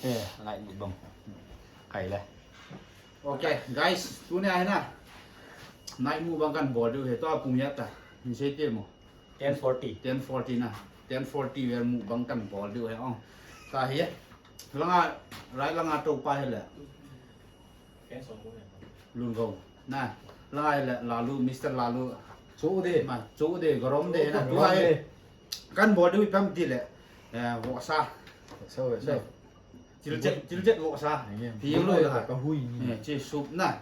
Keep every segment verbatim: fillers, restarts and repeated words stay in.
Eh, night mukbang. Kai le. Okay, guys, tuni a hi na. Night mukbang kan bol diu ahi, tua pung ijat ta. Min sei te mo. Ten forty. Ten forty na. Ten forty vel mukbang kan bol diu ahi ong. Tua hi. Langa, right langa tou pa hi le. Lungo. Na, lai le Lalu, Mister Lalu. Chu de. Ma, chu de, garom de na. Garom de. Kan bol diu ipi ham ti le. Eh, vohsa. So, so. Thil chet, thil chet vohsa. Hi lo la. Ka hui ni. Eh, che soup na.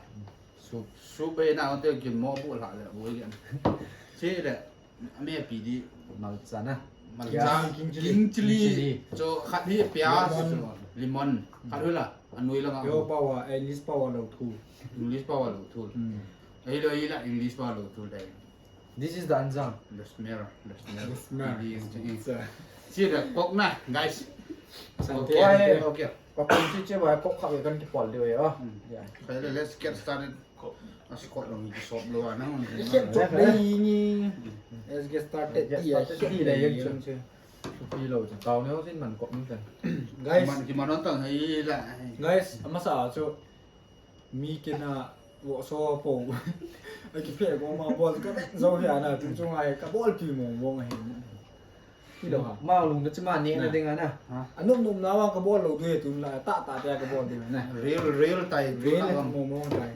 Soup. Soup be na, te kin mo bu la le, bu yan. Che le. Ame pi di. Malcha na. Malcha. King chilli. King chilli. King chilli. Cho khat hi pyaz. Lemon. Lemon. Khat hi la. Anoi la nga. Pure power, eh, English power lo thu. English power lo thu. Hmm. Ahi lo hi la English power lo thu dai. This is the anjang. The smell. The smell. The smell. Pi di. It's, it's, uh, See the coke na, guys. Sante. Okay, okay. Pakon chi che ba coke kha kan ki pol de ya. Hmm. Yeah. Okay, let's get started. As kot long ki sop lo anang. Let's get started. Let's get started. Pi lo chu tao ne sin man kot ni tan. Guys. Man ki man on tang hai la. Guys, amasa chu mi kina wo so po. Aki pe ko ma bol ka zo hi ana tu chu ngai ka bol pi mong mong hi. Kilo ha. Ma lung da chima ne na ding ana. Ha? Anum num na wa ka bol lo du he tun la ta ta te ka bol ding na. Real, real tai, real real mo mo tai.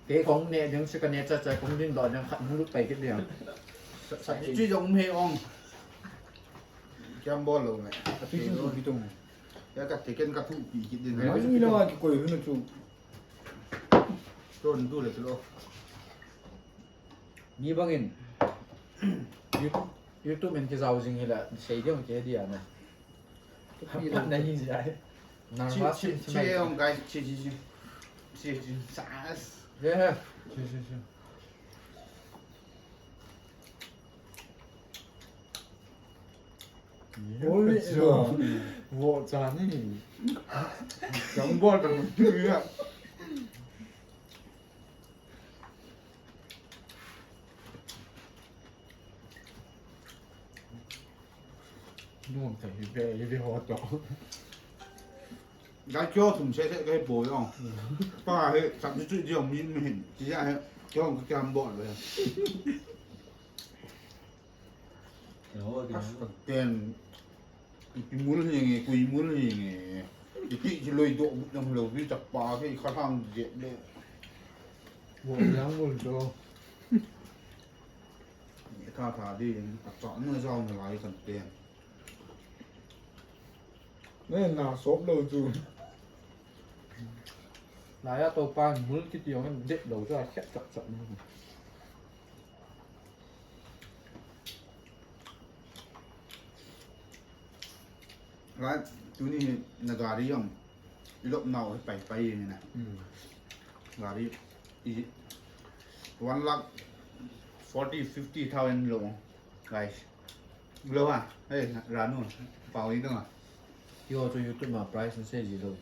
Te kong ne ding se ka ne cha cha kong din do ding khat mu lut pai kit ding. Sa chi jong he ong. Kiam bol lo me. A tu chu tu ki tung. Ya ka te ken ka thu pi kit ding. Ma ni lo ki koi hu na chu. Ton du le lo. Mi bangin YouTube, YouTube in kijao jing hi la sei ding ke dia na. Pat na hi jai. Chi, chi, chi, guys, chi, chi, chi. Chi, chi, sas. Yeah. Chi, chi, chi. Oi, vo cha ni. Jam bol ta ni ya. Nuam thei hi ve, hi ve ho to. Ga kyo thum se se ga hi bol ong. Pa he, sap ni chu diong min mi hin. Ti ya he, kyo ka kiam bol ve. As ka ten. Ipi mul hi nge, kui mul hi nge. Iti chi loi do bu dam lo bi chak pa ke kha thang je le. Bo yang mul do. Ni tha tha di, a cha na jao na lai kan ten. Ne na sop lo chu. Lai a to pa mul kiti jong det lo chu a khet chak chak ni. Lai, tuni hi na gari jong i lop nau hi pai pai ni na. Hmm. Gari i one lakh forty, fifty thousand lo, guys. Lo ha, hey, ranu, pau i dong a. Yo chu YouTube ma price na se ji lo.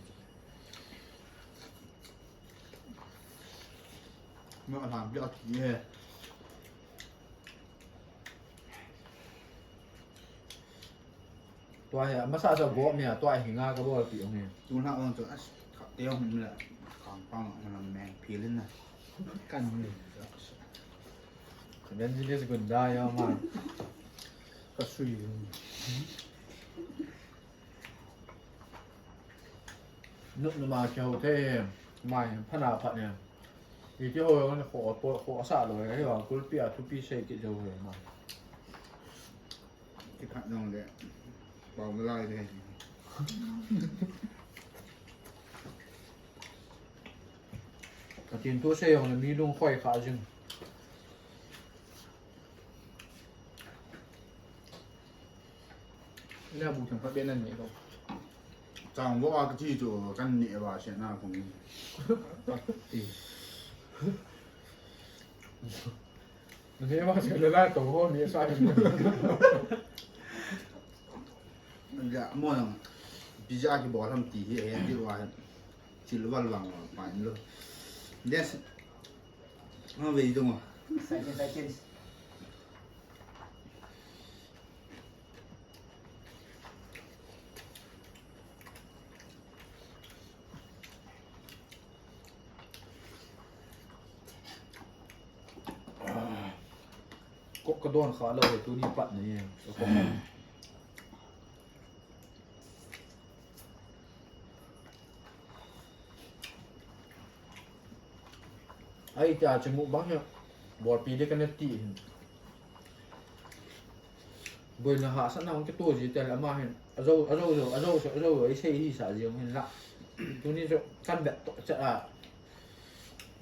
Ma lam bia ki he. Tua hi, masa sa go mi a, tua hi nga ka bol pi ong hi. Tu na ong tu as, ka te ong mi la, kang pang ong la meng pilin na. Kan mi. Evangelist Gunda ya ma. Ka sui. Nup numa kihou thei, mai phana phat ne. Iti ho jong kho po, kho sa lo, hi wa kulpi a thupi sei kit jo ho ma. Ki phat nong le. Pau malai le. Ka tin tu sei jong le mi lung khoi kha jing. Ina bu thang pha be nan ni ko. Chang vo a ka chi chu kan ni va se na kong. Ni va se le la to ho ni sa ni. Ya mo yang. Pizza ki bol ham ti hi he ti wa. Chil val vang pa in lo. Yes. Ma ve dong. Second, second. Kadon kha lou hi tuni pat ni. Ai, tia chu mukbang hi bolpi ding kana ti hin. Boina hahsatna hung kito ji tia le ama hin. Ajo, ajo, ajo, ajo, ajo, ajo, isei hi sa ji hung hin la. Tuni chu kan vet to cha a.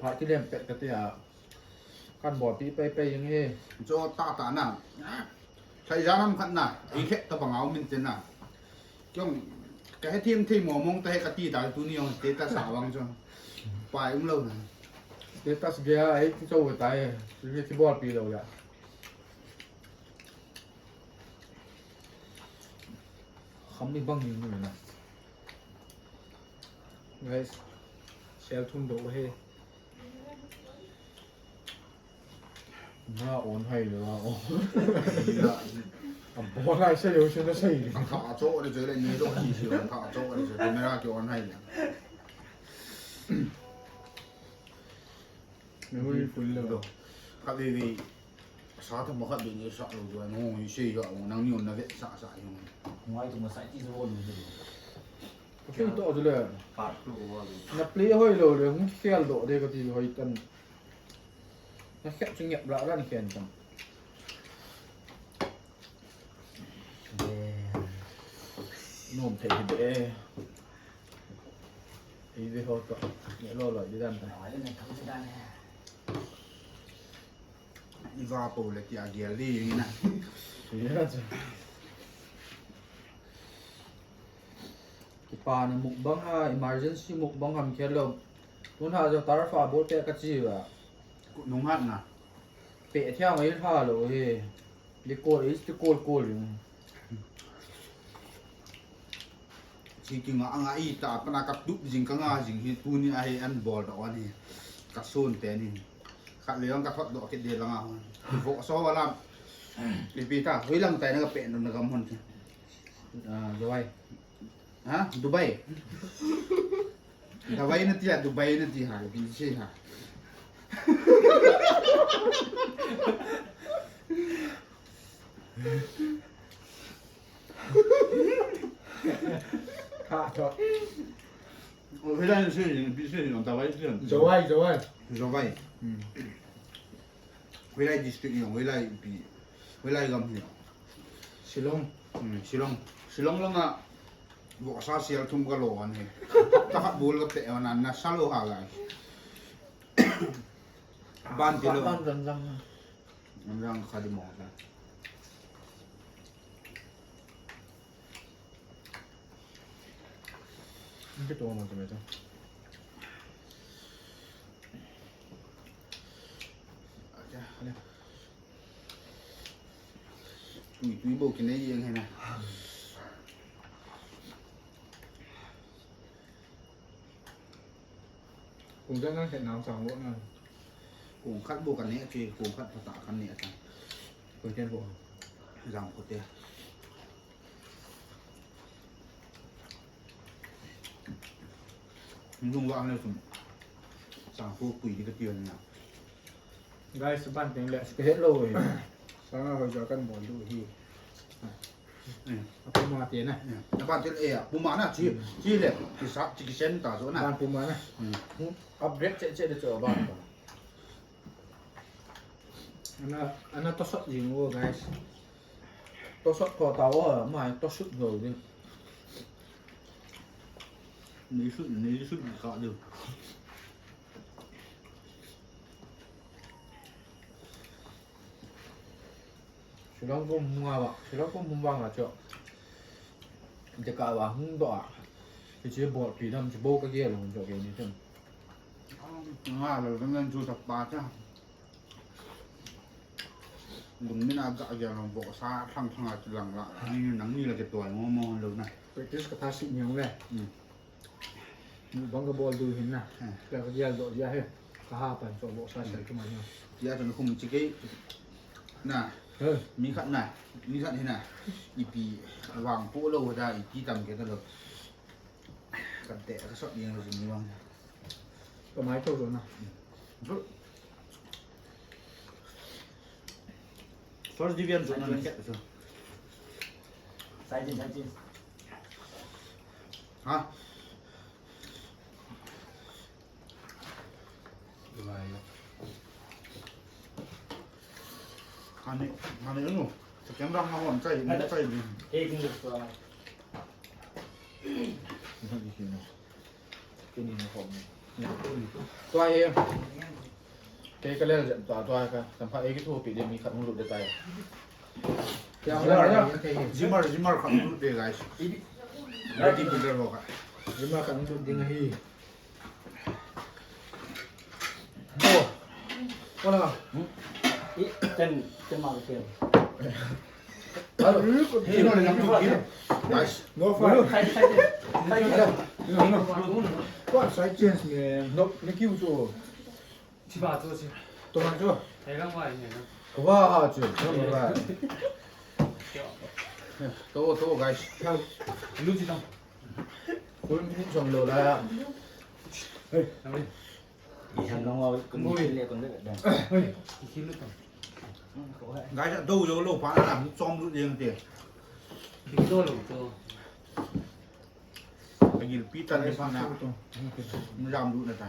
Pha kilem pet ka tia. Kan bolpi pai pai jing hi. Cho ta ta na. Thai ja nam khat na. I khet ta bang au min te na. Kiong, ka he thim thim mo mong ta he ka ti ta tuni jong status a vang chu. Pai um lou na. Status gei a, ei, ti chou ta e. Ti, ti bolpi lou ya. Kham ni bang ni ni na. Guys, sel thum do he. Na on hai le la o. Ya. A bol hai se yo se na sei. Tha cho de je le ni lo hi se, tha cho de je, camera ki on hai le. Memory full lo. Khat veve. Sa tha ma khat be ni sa lo jo, no, i sei ga, o, nang ni on na ve sa sa yo. Ngai tu ma sai ti zo lo. Ka kin to chu le. Part two over. Na play hoi lou le, hung khel doh de ka ti hoi tan. Na khel chu ngep la ran khen tan. Nom thei hi be. Ei ve ho to. Nge lo lo di dan ta. Ai, na thau di dan he. I va po le tia gel di na. Sia chu. Kipana mukbang a, emergency mukbang ham khel lou. Tun ha jo tarfa bol pe ka chi va. Nung hat na. Pe thiang ei tha lou hi. Di kol ei ti kol kol jing. Chi ki nga nga i ta pana ka tup jing ka nga jing hi tuni a hi an bol da on hi. Ka sun te ni. Khat le ang ka thot do kit de la nga hon. Vo so wala. Ipi ta, hoilang tai na ka pe na gam hon. Ah, Dubai. Ha? Dubai. Dubai na ti ha, Dubai na ti ha, bi se ha. Ha, to. O, hoilang se, bi se, Dubai se. Dubai, Dubai. Dubai. Hmm. Hoilai district ni, hoilai pi, hoilai gam ni. Shillong. Hmm, Shillong. Shillong lang a, vohsa sel thum ka lo an he. Hapta khat bol ka pe an na sa lo ha lai. Ban ti lo. Ban ran lang. Ran lang kha di mo sa. Ang kito mo to, ito. Acha, ale. Tui, tui bo kinai jeng he na. Kung jan nang khet nang sang lo na. Kung khat bo ka ne che, kung khat pha ta ka ne ta. Ko chen bo. Jang ko te. Nung wa ne sum. Sang ko pui di ka ti na. Guys, ban teng le. Ka het lo e. Sanga hoi jo kan bol du hi. Eh. Apuma te na. Eh, ban te e, apuma na chi, hmm, chi le, ki sa, chi ki sen ta jo na. Ban puma na. Hmm. Hmm. Upgrade che che de cho ban. Ana, ana to sot jing o, guys. To sot ko ta o, ma to sut go de. Ni sut, ni sut ka de. Shillong ko hung a ba, Shillong ko hung vang a chu. Deka ba hung doh a. Hiche bolpi dam chu bou ka gel hung chu keini chun. Nga lo kan chu ta pa cha. Lungmin a ga gel hung vohsa thang thang a chu lang la. Ni nang ni la ke toi mo mo lo na. Practice ka tha si ni hung le. Hmm. Bang ka bol du hin na. Hmm. Ka, ka gel doh jia he. Ka ha pan cho vohsa sel ki mai na. Tia tan khum chi kei. Na. He. Mi khat na. Mi khat hi na. Ipi vang po lo da ipi tam ke ta lo. Kan te ka sot jeng lo jing ni vang. Ka mai to lo na. Hmm. Zo. First division chu na khet chu. Sai chin, sai chin. Ha? Ani, ani anu. Second round na hon chai, ni chai ni. Ek minute. Tua hi, kei ka lel jep ta, tua ka, kan pha ei kithopi de mi khat hung lut de tai. Zimmer, zimmer khat hung lut de, guys. Ready to go, guys. Zimmer khat hung lut ding ahi. Bo. Wala. Hmm? I, ten, ten ma ke. Hello. Hello, hello. Nice. No fire. Side, side, side. No, no. What side change, man? No, make you too. Chiba to chi. To man to. Hey, lang wai ne. Wa ha chu. To, to, guys. Lu chi tang. Full minute song lo la. Hey. Isang nang wa kun le kun le da. Hey. Kikilu to. Guys, do jo lo pa na, chom lu jeng te. Kikilu lo to. Agilpi tan le pa na. Jam lu na ta.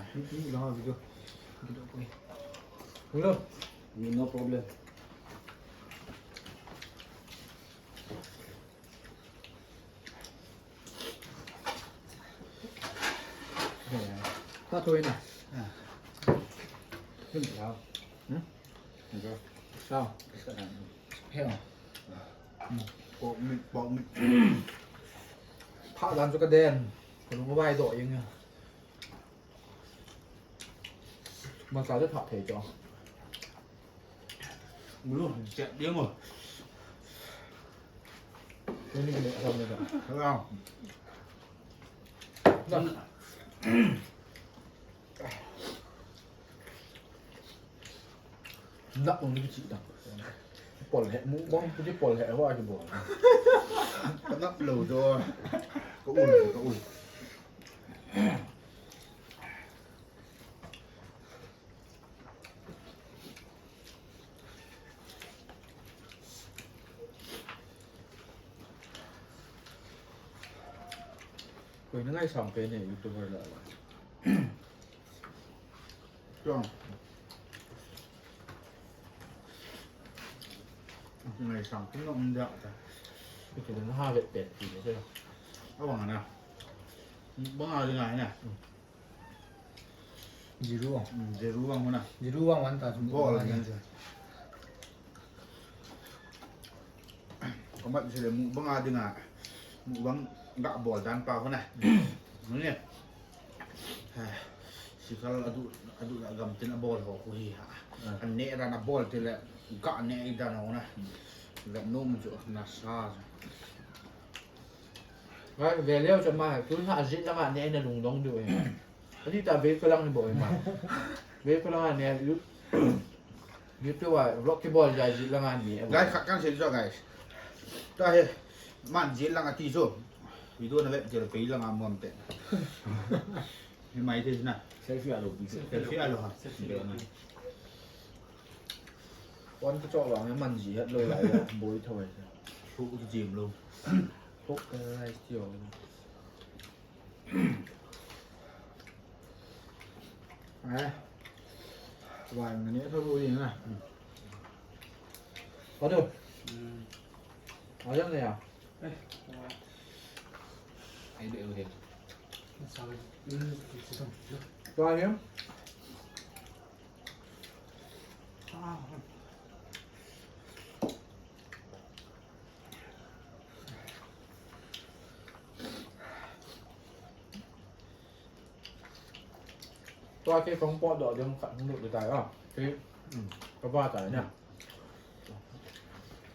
Hello. No problem. Ta thoi na. Sao? Heo. Pork meat, pork meat. Pha dan chu ka den. Ka lung vai do yeng. Masala pha thei cho. Mulu, chep ding mo. Ni ni ni, sao ni ta. Sao? Nap ung ni chi ta. Pol he, mu bang pu pol he, hoa ki bol. Nap lo jo. Ko ul, ko ul. Koi na ngaisang pen e YouTuber la la. Chong. Ngaisang pen na um dia ta. Koi na ha vet pen ti ne. Awang na. Bang a ngai na. Jiru ang. Hmm, jiru ang muna. Jiru ang wan ta sum. Bol ang. Kamat sile mukbang a dinga. Mukbang ga bol dan pa ko na. Muna. Sikal adu, adu la gam tin a bol ho ko hi ha. An ne ran a bol tile ga ne i dan ho na. La num chu na sa. Ngai, ve leo cha ma, tu na ajit langa ne na lungdong diu e. Ani ta ve ko lang ni bol ma. Ve ko langa ne, you, YouTube a vlog kibol ja ajit langa ne. Guys, khat kan sei cho, guys. Ta he, man jit langa ti cho. Video na ve, jit pe langa mom te. Hi mai te na. Selfie a lo pi. Selfie a lo ha. Selfie a lo pi. Wan ka chok vang man ji hat lo lai la, boi thoi. Hu ki jim lo. Hok ka lai ti o. Eh. Vang ni tho lo yin na. Ado. Hmm. Ado ne ya. Eh. Ai de o he. Sa. Hmm. Tua hiam. Tua kei kong potdoh ding khat hung lut tai a. Kei, um, ka ba tai na.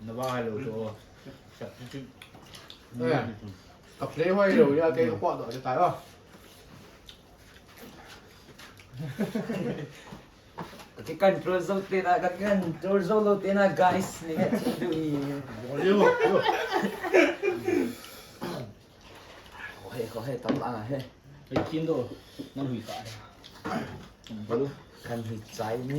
Na ba hai lo to. Sa ti ti. Eh. Ka play hoi lo ya kei ka potdoh ding tai a. Ka ki control zo te na, ka ki control zo lo te na, guys. Ni ka chin du ni. Yo, yo. Ko he, ko he, tam la he. He kin do. Nang hui ka he. Balu. Kan hui chai ni.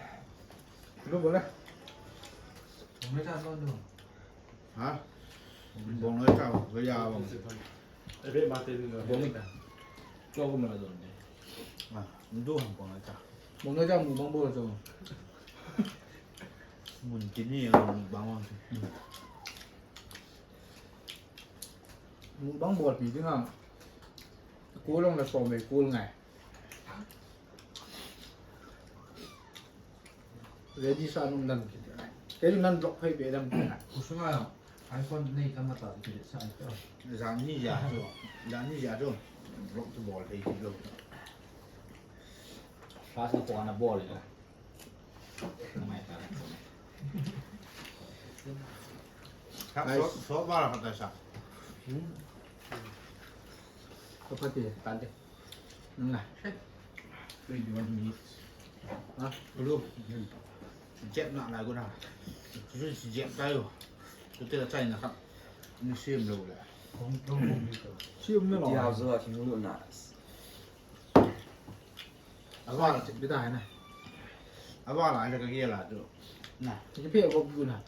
Lu bol le. Bong noi cha don du. Ha? Bong noi cha, ko ya bong. Ebe ma te ni bong ta. Cho ko ma don de. Ah, du ham bong noi cha. Bong noi cha mukbang bol cho. Mun kini bang bang. Mukbang bol pi ding ham. Ko long la som ve ko ngai. Ready sa nung dan kiti. Kei nang block phei be dam kiti. Kusuma iPhone nei kama ta kiti sa ito. Jani ja jo. Jani ja jo. Block to bol phei kiti lo. Pas na ko na bol ito. Mai ta. Kap so so ba la kata sa. Kapati tante. Nang na. Twenty-one minutes. Ha? Ulu. Jep na lai ko na. Jep tai lo. Tu te la chai na kha. Ni sim lo la. Sim na lo. Ti hao zo a king lu na. Awa la bi ta na. Awa la ka ge la tu. Na. Ki pe ko bu na.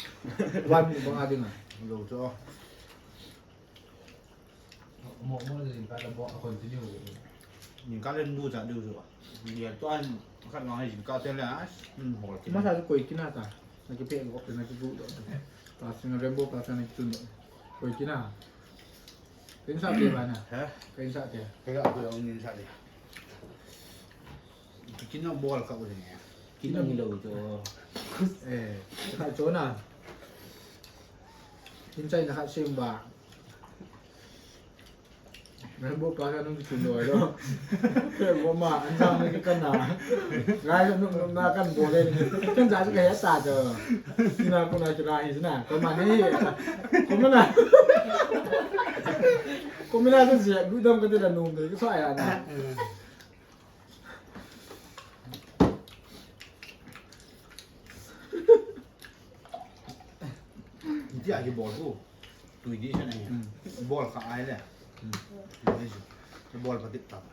Wan ko a ding na. Lo to. Mo mo le ka la bo continue. Ni ka le nu cha du so. Ni ya to an ka ma ni ka te la. Hol ki. Masa ko ki na ta. Na ki pe ko na ki bu do. Plastic na rainbow plastic na ki tun do. Ko ki na. Ken sa te ba na. Ha? Ken sa te. Ke ga ko ni sa te. Ki na bol ka u ne. Ki na ni lo to. Eh, ka cho na. Ken sa na ka sim ba. Rainbow pa ka nung kichun loi lo. Ke bo ma, an jang na ki kan na. Gai ka nung nung na kan bo le. Kan ja ka ya sa jo. Kina ko na kina hi na. Ko ma ni. Ko ma na. Ko ma na sa je, bu dam ka de la nung de. Ko sa ya na. India ki bol ko. Tui di sana. Hmm. Bol ka ai le. Hmm. Bol pa tip tap.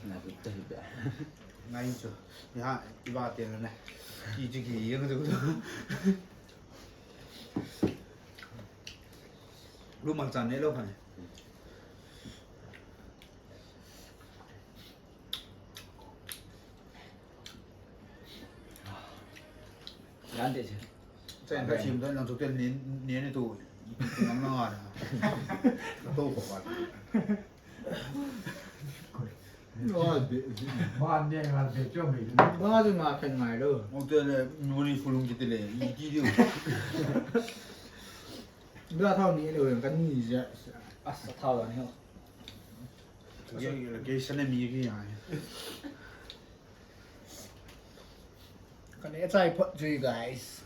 Na ku ta hi ba. Ngai chu. Ya, i ba te na. Ki ji ki yang chu. Lu mal chan ne lo khan. Yan de che. Chen ka chim don lang tu tel ni ni ni tu. Nang na nga. Ka to ko ba. Ba ne nga de cho me. Ba de ma kan ngai lo. Mo te le nu ni fulung ki te le. I ki diu. Ba thao ni lo kan ni ja. Asa thao ni ho. Kei, kei sana mi kei ai. Kan e chai phot jui, guys.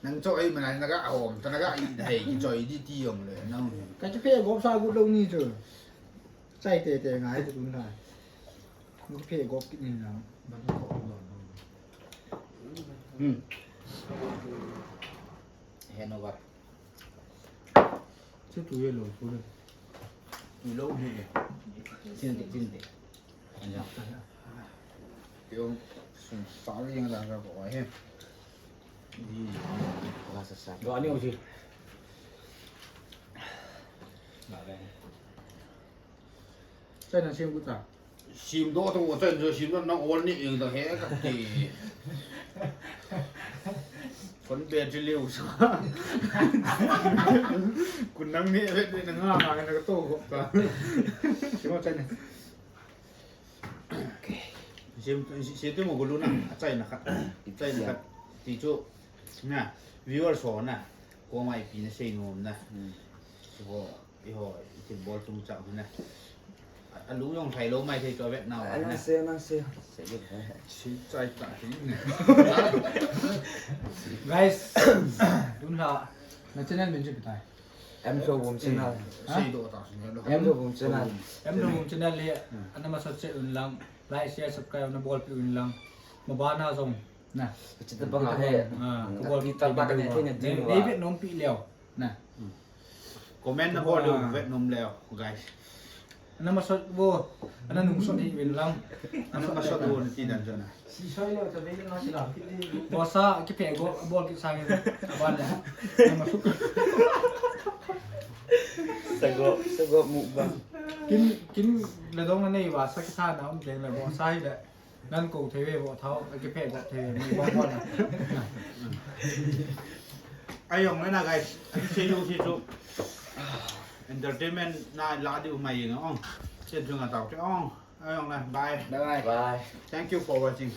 Nang choi mana na ga hom, ta na ga i dai ki choi di ti yong le nang. Ka chi pe gop sa gut lo ni chu. Chai te te ngai chu tun thai. Ni pe gop kit ni nang. Hmm. Handover. Chu tu ye lo chu le. Tu lo ni. Chin te, chin te. Anja. Yo, sum sa li nga da ga ko he. Ni. Wa sa sa. Do ani o si. Ba le. Chai na sim ku ta. Sim do to chai jo sim na ol ni ing da he ka ti. Kon be ji liu sa. Kun nang ni ve ni nga nga na to ko ta. Sim chai ni. Sim sim tu mo gulu na chai na kha. Chai na kha. Ti chu na viewer so na. Ko mai pi na sei nom na. Ko Iho, i tin bol tung chak na. A, a lu yong thai lo mai thei to vet na. Anang se, anang se. Se chai ta tin. Guys, tun la na channel min chu pi tai. Em Showroom channel. Sei do ta sin lo. Em Showroom channel. Em Showroom channel le, ana ma sa che un lang, like, share, subscribe na bol pi un lang. Ma ba na jong. Na. Chita bang a he. Ah, ka bol pi ta ba ka ne thei na ding. Nei vet nom pi leo. Na. Comment na bol leo, vet nom leo, guys. Ana masot bo, ana nungsot hi vin lam. Ana masot bo na ti dan jana. Bosa kiphe go bol kit sang in. Aban le. Ana masot. Sago, sago mukbang. Kim, kim le dong na nei ba sa kisa na um jeng le bosa hi le. Nan ko thei ve bo thao, a kiphe bo thei ve, mi bang bang na. Ayong na guys, a kisei lu si chu. Entertainment na la diu mai yeng ong. Chen chung a tao che ong. Ayong na, bye. Bye bye. Bye. Thank you for watching.